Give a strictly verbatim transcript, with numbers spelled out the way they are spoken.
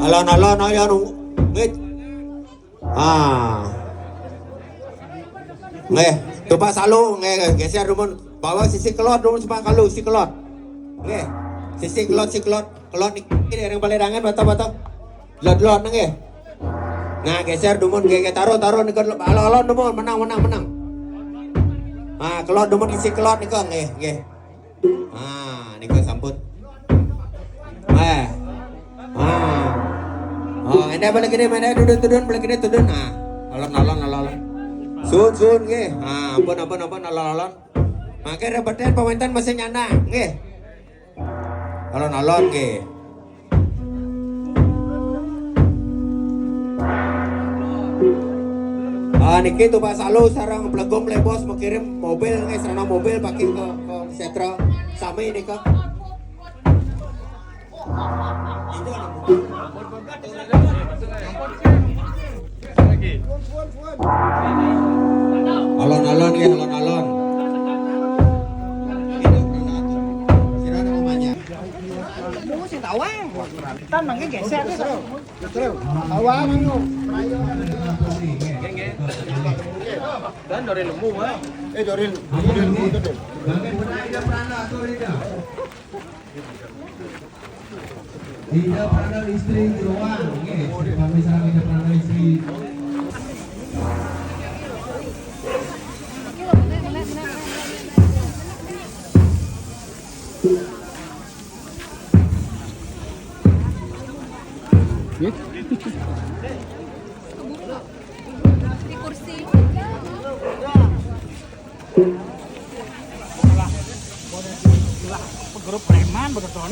Alon-alon, ayo, nunggu. Nggih. Ah. Nggih, tupak salu, nggih, geser dumun. Bawa sisi kelot dumun, supak kalu, sisi kelot. Nggih. Sisi kelot, sisi kelot. Kelot niki dari yang paling rangan, bata-bata. Lot-lot nggih. Nah, geser dumun, nggih, nggih, taruh, taruh nika, alon-alon dumun, menang, menang, menang. Ah, kelot dumun, isi kelot nika, nggih, nggih. Ah, nika sampun. Eh. Ah. Oh, endah balik ini, mana, tudun, tudun, balik ini, tudun. Ah, alon-alon, alon-alon. Sun, sun, nggih. Ah, ampun, ampun, ampun, alon-alon. Mangke repeten pamanten masih nyana, nggih. Alon-alon, nggih. Ah, niki tupak salu sareng Plegum le bos, mekirim mobil, nggih, sarana mobil pakai ke, ke setra sami nika. Alon-alon, nggih, alon-alon. Sira ada mamanya. Sing tawang. Tan mangke geser terus. Tawang anu. Dan dari lemu, Pak. Eh, dari lemu, dari lemu itu, Dek. Ida Pradal istri Jeroan, nggih, kami sareng Ida Pradal istri. Di kursi. Grup preman begitu.